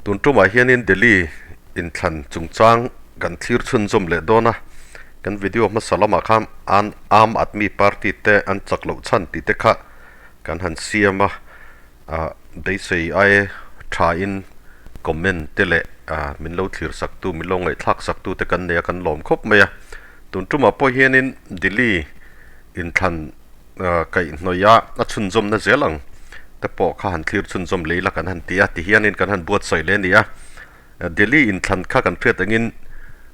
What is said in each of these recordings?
Tun tumah hianin Delhi inthlan chungchang kan thlir chhunzawm leh dawn a, kan video hmasa lamah khan an Aam Aadmi Party te an chak loh chhan tih te kha kan han siam a, ah beisei ai thain comment te leh ah min lo thlir sak tu min lo ngaihthlak sak tu te kan nei a kan lawm khawp mai a. Tun tumah pawh hianin Delhi inthlan kaihhnawih a, a chhunzawmna zel ang te pawh kha han thlir chhunzawm leh ila kan han ti a, tihianin kan han buatsaih leh a ni a. Delhi inthlan kha kan hriat angin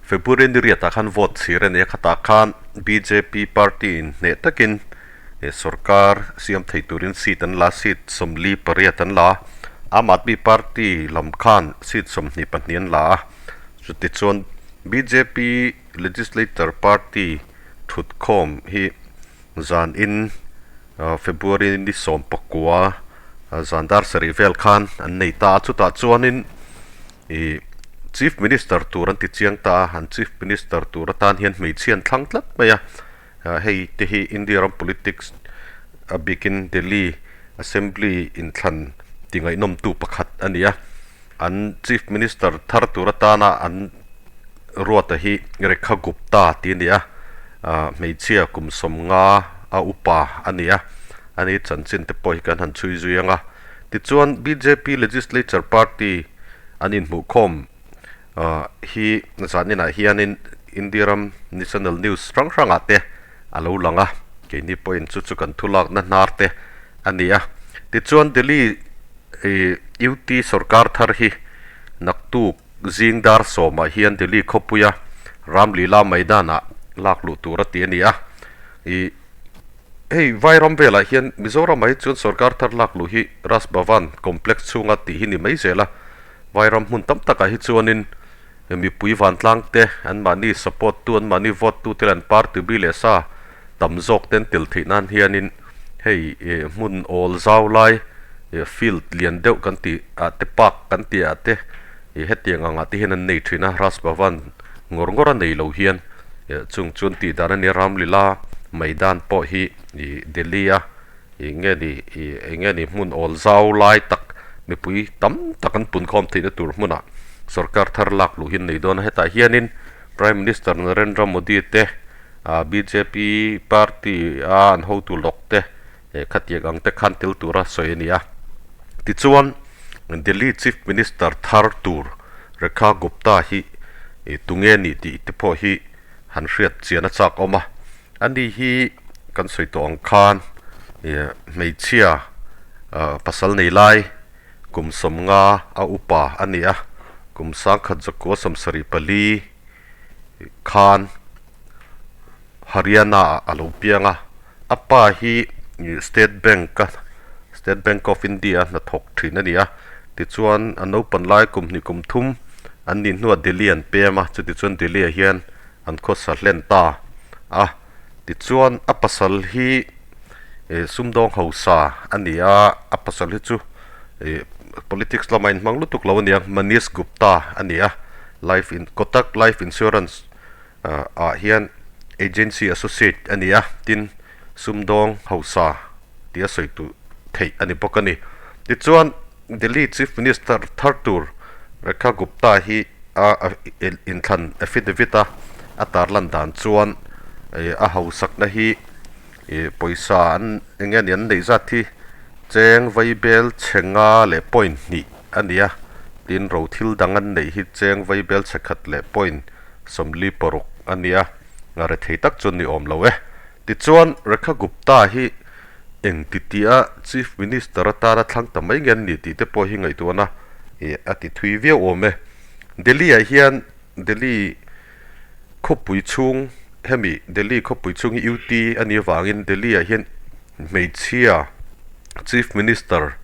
February ni riatah khan vote chhir a ni a, khatah khan bjp party in hneh takin sorkar siam thei turin seat an la, seat 48 an la a, Aam Aadmi Party lam khan seat 22 an la a, chutichuan bjp Legislature Party thutkhawm hi zan in February ni 19 zan dar sarih vel khan an nei ta a, chutah chuanin ih Chief Minister tur an ti chiang ta a, an Chief Minister tur atan hian hmeichhia an thlang tlat mai a, hei te hi India ram politics a bikin Delhi Assembly inthlan ti ngaihnawmtu pakhat a ni a. An Chief Minister thar tur atana an ruata hi Rekha Gupta tih a ni a, hmeichhia kum 50 a upa a ni a, ani chanchin te pawh hi kan han chhui zui ang a. Tichuan bjp Legislature Party an inhmuhkhawm hi zaninah hianin India ram National News hrang hrangah te a lo lang a, keini pawhin chu chu kan thulakna hnar te a ni a. Tichuan Delhi UT sorkar thar hi naktuk zing dar 10 ah hian Delhi khawpuia Ramlila Maidan-ah lak luh tur a ti a ni a. Ih hei Vairam velah hian Mizoramah hi chuan sorkar thar lak luh hi Raj Bhavan complex chhunga tih hi ni mai zel a. Vairam hmun tam takah hi chuanin mipui vantlang te anmahni support tu anmahni vote tu te leh an party bi leh sa tam zawk ten tel theih nan hianin hei hmun awl zau lai field lian deuh kan tih ah te park kan tih ah te hetiang ang ah te hian an nei thin a Raj Bhavan ngawr ngawr a nei lo hian chung chuan tih dan a nia Ramlila Maidan pawh hi Delhi a eng nge ni eng nge ni hmun awl zau lai tak mipui tam tak an punkhawm theihna tur hmunah sorkar thar lak luh hi an nei dawn a hetah hianin Prime Minister Narendra Modi te ah bjp party a an hotu lawk te khatiang ang te khan tel tura sawi a ni a tichuan Delhi Chief Minister thar tur Rekha Gupta hi tunge ni tih te pawh hi han hriat chian a chak awm a. Ani hi kan sawi tawh ang khan hmeichhia pasal nei lai kum 50 a upa a ni a, kum 1974 khan Haryana ah a lo piang a, a pa hi State Bank a State Bank of India a hnathawk thin a ni a, tichuan a naupan lai kum hnih kum thum an nih hnuah Delhi an pem a, chutichuan Delhi ah hian an khawsa hlen ta a, tichuan a pasal hi ih sumdawng hausa a ni a, a pasal hi chu ih politics lamah inhmang lutuk lo a ni a, Manish Gupta a ni a, life in Kotak life insurance ah hian agency associate a ni a, tin sumdawng hausa tih a sawi tu theih a ni bawk a ni. Tichuan Delhi Chief Minister thar tur Rekha Gupta hi a inthlan affidavit a a tarlan dan chuan a hausakna hi pawisa an eng nge ni an neih zat hi cheng vaibel chhe nga leh point hnih a ni a, tin ro thil dang an neih hi cheng vaibel chhe khat leh point 46 a ni a, rethei tak chuan ni awm lo e. Tichuan Rekha Gupta hi eng ti tia Chief Minister atana thlang ta mai nge an ni tih te pawh hi ngaihtuahna a ti thui viau awm e. Delhi ah hian Delhi khawpui chhung hemi Delhi khawpui chhung hi UT a nih avangin Delhi ah hian hmeichhia Chief Minister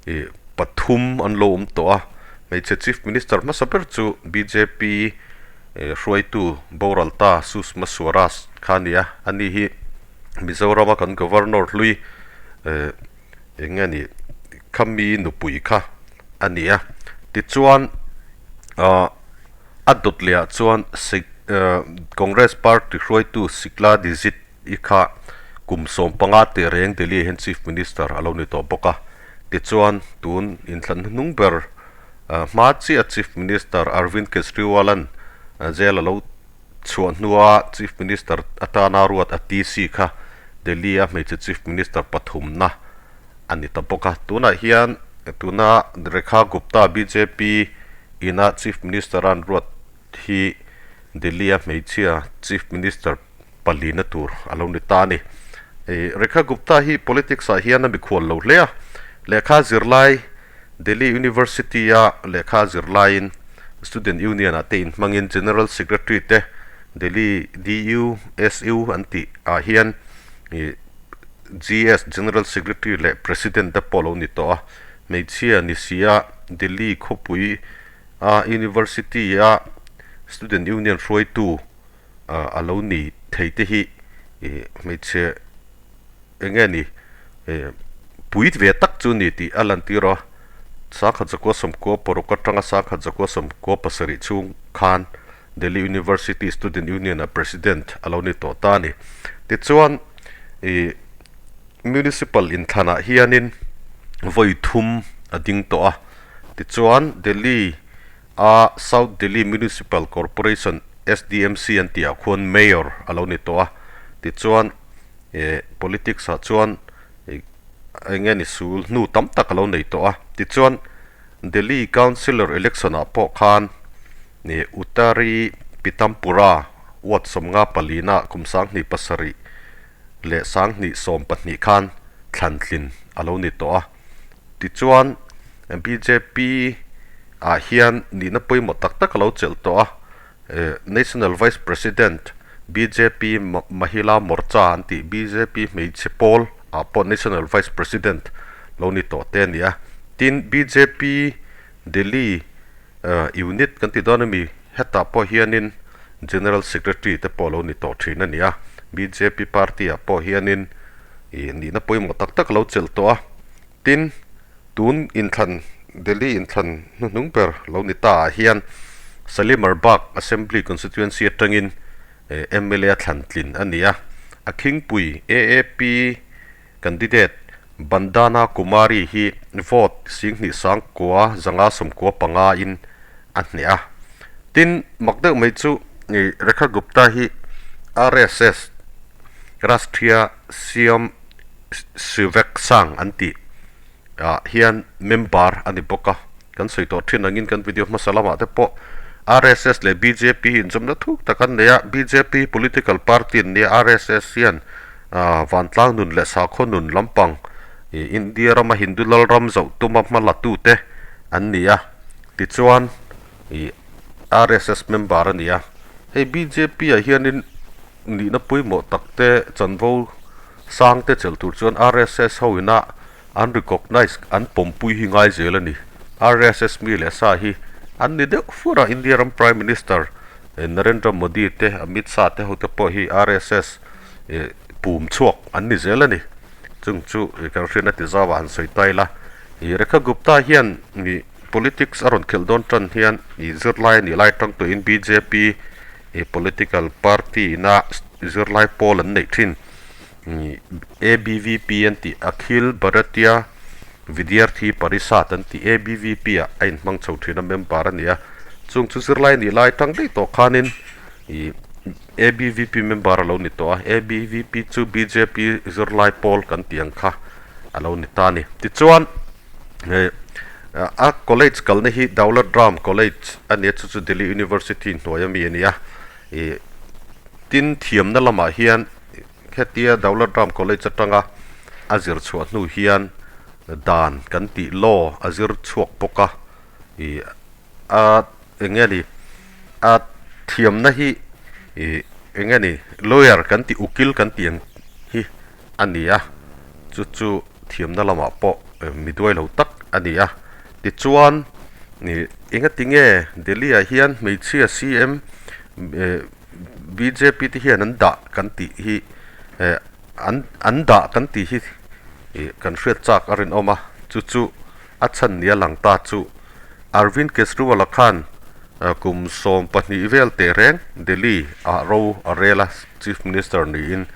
ih pathum an lo awm tawh a, hmeichhe Chief Minister hmasa ber chu bjp hruaitu Boralta Sushma Swaraj kha a ni a, ani hi Mizorama kan Governor hlui eng nge ni khami nupui kha a ni a, tichuan ah a dawt leh ah chuan Congress party hruaitu Sikla Dixit i kha kum 15 teh reng Delhi ah hian Chief Minister a lo ni tawh bawk a, tichuan tun inthlan hnuhnung ber. Hma chiah Chief Minister Arvind Kejriwal-a'n jail a lo chhuah hnua Chief Minister atana ruat a TC kha Delhi-a hmeichhe Chief Minister pathumna a ni ta bawk a. Tunah hian tuna Rekha Gupta bjp ina Chief Minister a an ruat hi Delhi-a hmeichhia Chief Minister palina tur a lo ni ta a ni. Rekha Gupta hi politics ah hian a mikhual lo hle a, lehkha zirlai Delhi University a lehkha zirlaiin Student Union ah te inhmangin General Secretary te Delhi DU, SU an tih ah hian GS General Secretary leh President te pawh a lo ni tawh a. Hmeichhia ni sia Delhi khawpui a University a Student Union hruaitu a lo ni thei te hi hmeichhe eng nge ni pui ve tak chu ni tih a lantir a, sangkhat zakua sawmkua paruk atanga sangkhat zakua sawmkua pasarih chhung khan Delhi University Student Union a President a lo ni tawh ta a ni. Tichuan ih Municipal inthlanah hianin vawi thum a ding tawh a, tichuan Delhi a South Delhi Municipal Corporation, SDMC, an tih ah khuan Mayor a lo ni tawh a, tichuan eh politics ah chuan ih eng nge ni sul hnu tam tak a lo nei tawh a, tichuan Delhi Councillor election ah pawh khan ih Uttari Pitampura ward 54 na kum 2007 leh 2012 khan thlantlin a lo ni tawh a. Tichuan, bjp ah hian nihna pawimawh tak tak a lo chelh tawh a, National Vice President, bjp Mahila Morcha an tih bjp hmeichhe pawl ah pawh National Vice President lo ni tawh te a ni a. Tin, bjp Delhi unit kan ti dawn ami hetah pawh hianin General Secretary te pawh lo ni tawh thin a ni a. Bjp party ah pawh hianin ih nihna pawimawh tak tak a lo chelh tawh a. Tin, tun inthlan Delhi inthlan hnuhnung ber lo ni ta ah hian Shalimar Bagh Assembly Constituency atangin mla a thlan tlin a ni a. A khingpui AAP candidate Bandana Kumari hi vote 29 595 in a hneh a. Tin, mak deuh mai chu Rekha Gupta hi RSS, Rashtriya Swayam Sevak Sangh an tih ah hian member a ni bawk a. Kan sawi tawh thin angin kan video hmasa lamah te pawh RSS leh bjp hi inzawmna thuk tak an nei a. Bjp political party an nia, RSS hian vantlang nun leh sakhaw nun lampang India rama Hindu lalram zoh tuma hma la tute an ni a. Tichuan ih RSS member a ni a. Hei bjp ah hianin nihna pawimawh tak te chanvo sang te chelh tur chuan RSS ho ina an recognize an pawmpui hi ngai zel a ni. RSS mi leh sa hi an ni deuh fur a, India ram Prime Minister Narendra Modi te Amit Shah te ho te pawh hi RSS pum chhuak an ni zel a ni. Chung chu kan hriatna ti zauah han sawi ta ila. Rekha Gupta hian politics a rawn khelh dawn tan hian zirlai a nih lai atang tawhin bjp political party ina zirlai pawl an neih thin. ABVP an tih Akhil Bharatiya Vidyarthi Parishad an tih ABVP ah a inhmang chho thin a member a ni a. Chung chu zirlai a nih lai atang daih tawh khanin ABVP member a lo ni tawh a. ABVP chu bjp zirlai pawl kan tih ang kha a lo ni ta a ni. Tichuan a college kalna hi Daulat Ram College a ni a chu chu Delhi University hnuai ami a ni a. Tin thiamna lamah hian hetia Daulat Ram College atanga a zir chhuah hnu hian dan kan tih law a zir chhuak bawk a ih a eng nge ni a thiamna hi ih eng nge ni lawyer kan tih ukil kan tih ang hi a ni a chu chu thiamna lamah pawh mi duai lo tak a ni a tichuan ih engati nge Delhi ah hian hmeichhia CM eh bjp te hian an dah kan tih hi eh an an dah kan tih hi ih kan hriat chak a rinawm a chu chu a chhan nia lang ta chu Arvind Kejriwal a khan kum 12 vel teh reng Delhi ah ro a rel a Chief Minister niin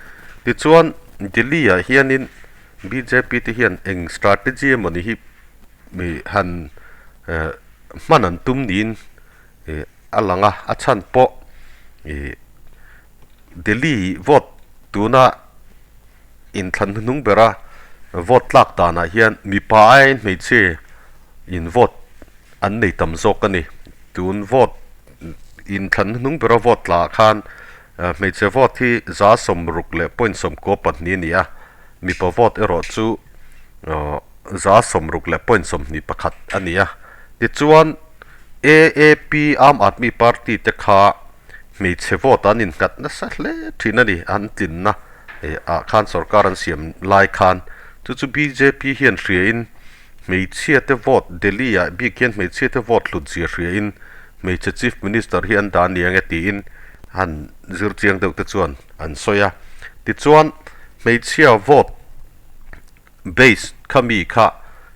tichuan Delhi ah hianin bjp te hian eng strategy emawni hi mi han eh. hman an tum niin a lang a, a chhan pawh ih Delhi vote tuna inthlan hnuhnung bera vote tlak danah hian mipa aiin hmeichhia in vote an nei tam zawk a ni. Tun vote inthlan hnuhnung bera vote tla ah khan hmeichhe vote hi 62.12 a ni a, mipa vote erawh chu 61.21 a ni a. Tichuan AAP Aam Aadmi Party te kha hmeichhe vote an innghat nasa hle thin a ni, an tlinna ah khan sorkar an siam lai khan chu chu bjp hian hriain hmeichhia te vote Delhi ah bik hian hmeichhia te vote hlut zia hriain hmeichhe chief minister hi an dah nia nge tiin han zir chiang deuh te chuan an sawi a, tichuan hmeichhia vote Base kha mi kha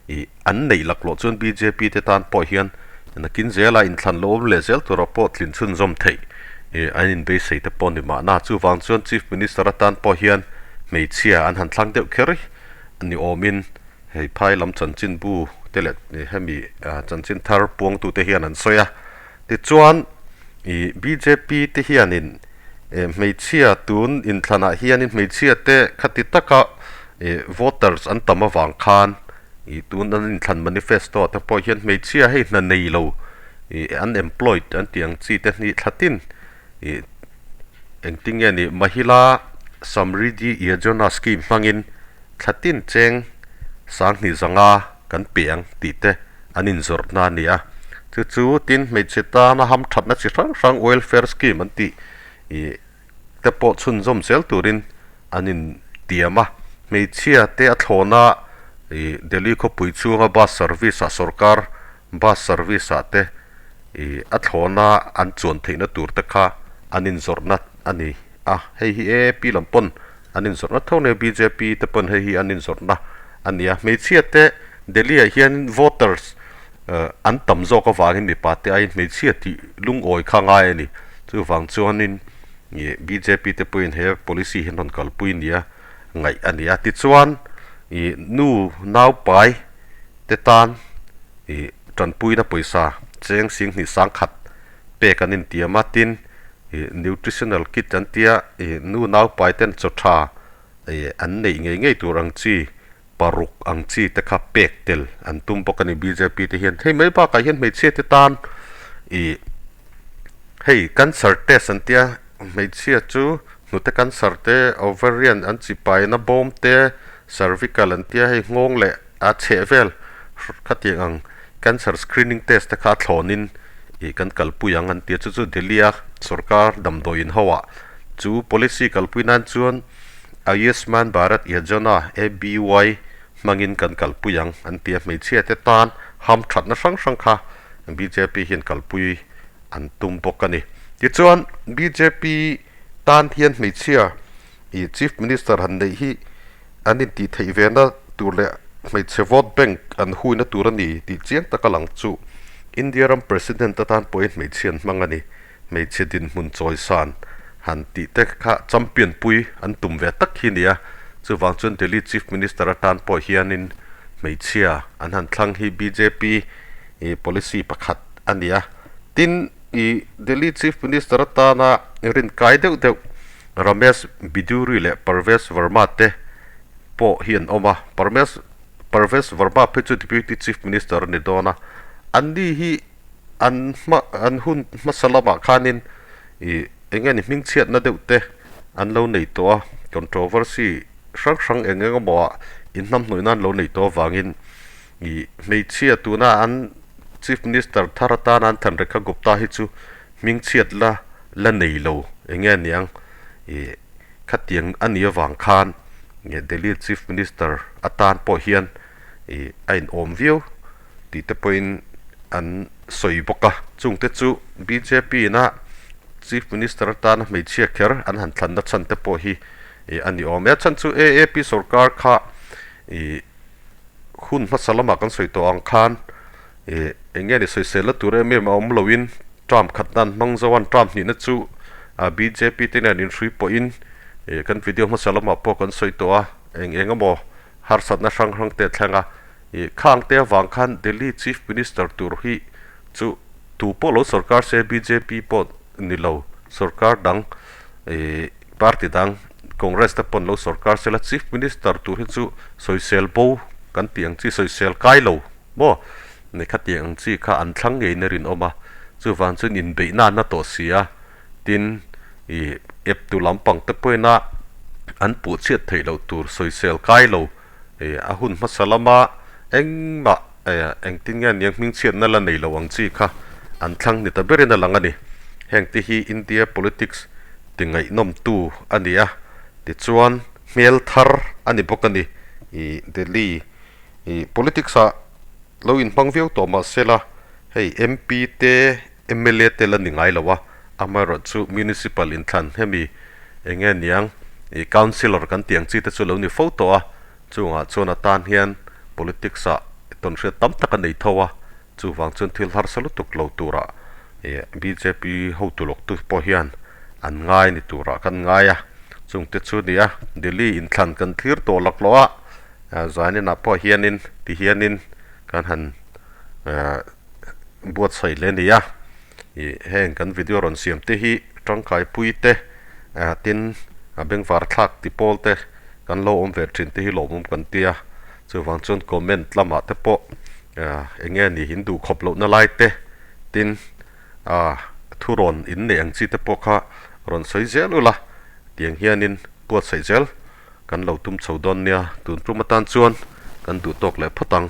ih an neih laklawh chuan bjp te tan pawh hian nakin zela inthlan lo awm leh zel tura pawh tlin chhunzawm theih ih an inbeisei te pawh ni mahna. Chuvang chuan Chief Minister atan pawh hian hmeichhia an han thlang deuh kher ni awmin hei phai lam chanchinbu te leh hemi chanchin thar puangtute hian an sawi a. Tichuan ih bjp te hianin Hmeichhia tun inthlanah hianin hmeichhia te khati taka voters an tam avang khan ih tun an inthlan manifesto ah te pawh hian hmeichhia hei hna nei lo ih unemployed an tih ang chi te hnih thlatin ih engtin nge ni Mahila Samridhi Yojana scheme hmangin thlatin cheng 2500 kan pe ang tih te an inzawrhna a ni a. Chu chu tin hmeichhe tana hamthatna chi hrang hrang welfare scheme an tih ih te pawh chhunzawm zel turin an intiam a. Hmeichhia te a thlawna ih Delhi khawpui chhunga bus service ah sorkar bus service ah te ih a thlawna an chuan theihna tur te kha an inzawrhna a ni a. Hei hi AAP lam pawn an inzawrhna tho nia bjp te pawn hei hi an inzawrhna a ni a. Hmeichhia te Delhi ah hian voters an tam zawk avangin mipa te aiin hmeichhia tih lungawi kha ngai a ni. Chuvang chuanin ih bjp te pawhin he policy hi an rawn kalpui nia ngaih a ni a. Tichuan ih nu naupai te tan ih tanpuina pawisa cheng 2100 pek an intiam a. Tin ih nutritional kit an tia ih nu naupai ten chaw tha ih an neih ngei ngei tur ang chi paruk ang chi te kha pek tel an tum bawk a ni bjp te hian. Hei mai bakah hian hmeichhia te tan ih hei cancer test an tia hmeichhia chu hnute cancer te ovarian an chi paina bawm te cervical an tia hei nghawng leh a chheh vel khatiang ang cancer screening test te kha a thlawnin ih kan kalpui ang an tia chu chu Delhi a sorkar damdawi in ho ah chu policy kalpui nan chuan Ayushman Bharat Yojana, ABY, hmangin kan kalpui ang an tia hmeichhia te tan ham thatna hrang hrang kha bjp hian kalpui an tum bawk a ni. Tichuan bjp tan hian hmeichhia ih Chief Minister han neih hi an intih theih ve na tur leh hmeichhe vote bank an huina tur a ni tih chiang taka lang chu India ram President atan pawhin hmeichhia an hmang a ni. Hmeichhe dinhmun chawisan han tih te kha champion pui an tum ve tak hi nia. Chuvang chuan Delhi Chief Minister atan pawh hianin hmeichhia an han thlang hi bjp policy pakhat a ni a. Tin, ih Delhi Chief Minister atana rinkai deuh deuh Ramesh Bidhuri leh Parvesh Verma te pawh hi an awm a. Parmesh Parvesh Verma phei chu Deputy Chief Minister a ni dawn a. Anni hi an hma an hun hmasa lamah khanin ih eng nge ni hmingchhiatna deuh te an lo nei tawh a, controversy hrang hrang eng eng emaw ah inhnamhnawih nan lo nei tawh avangin ih hmeichhia tuna an Chief Minister thar atana an than Rekha Gupta hi chu hmingchhiat la la nei lo eng nge niang ih khatiang a nih avang khan Delhi Chief Minister atan pawh hian ih a inawm viau tih te pawhin an sawi bawk a. Chungte chu bjp ina Chief Minister atana hmeichhia kher an han thlanna chhan te pawh hi ih a ni awm e. A chhan chu AAP sorkar kha ih hun hmasa lamah kan sawi tawh ang khan ih eng nge ni sawiselna tur em em a awm loin term khat nan hmang zo an term hnihna chu bjp te nen inhrui pawhin ih kan video hmasa lamah pawh kan sawi tawh a eng eng emaw harsatna hrang hrang te a thleng a ih khang te avang khan Delhi Chief Minister tur hi. chu tu pawh lo sorkar se bjp pawh ni lo sorkar dang ih party dang Congress te pawn lo sorkar sela Chief Minister tur hi chu sawisel bo kan tih ang chi sawisel kai lo maw ni khatiang ang chi kha an thlang ngeiin a rinawm a chuvang chuan inbeihna an la tawh si a tin ih eptu lampang te pawhin a an puh chhiat theih loh tur sawisel kai lo ih a hun hmasa lama engmah engtin nge aniang hmingchhiatna la nei lo ang chi kha an thlang ni ta berin a lang a ni. Heng te hi India politics ti ngaihnawmtu a ni a, tichuan hmel thar a ni bawk a ni. Ih Delhi ih politics ah lo inhmang viau tawh mah sela hei MP te mla te la ni ngai lo a, amaherawhchu municipal inthlan hemi eng nge niang ih councillor kan tih ang chi te chu lo ni fo tawh a, chungah chuan a tan hian politics ah tawnhriat tam tak a nei tho a, chuvang chuan thil harsa lutuk lo turah ih bjp hotu lawk tu pawh hian an ngai ni turah kan ngai a, chungte chu a ni a, Delhi inthlan kan thlir tawh laklawh a, zaninah pawh hianin ti hianin kan han eh. Buatsaih hle a ni a, ih heng kan video rawn siam te hi tangkaipui te tin a bengvar thlak ti pawl te kan lo awm ve thin te hi lawmawm kan ti a, chuvang chuan comment lamah te pawh eng nge ni in duh khawp lohna lai te tin ah thu rawn in neih ang chi te pawh kha rawn sawi zel ula tiang hianin buatsaih zel kan lo tum chho dawn nia tun tum atan chuan kan duh tawk leh phawt ang.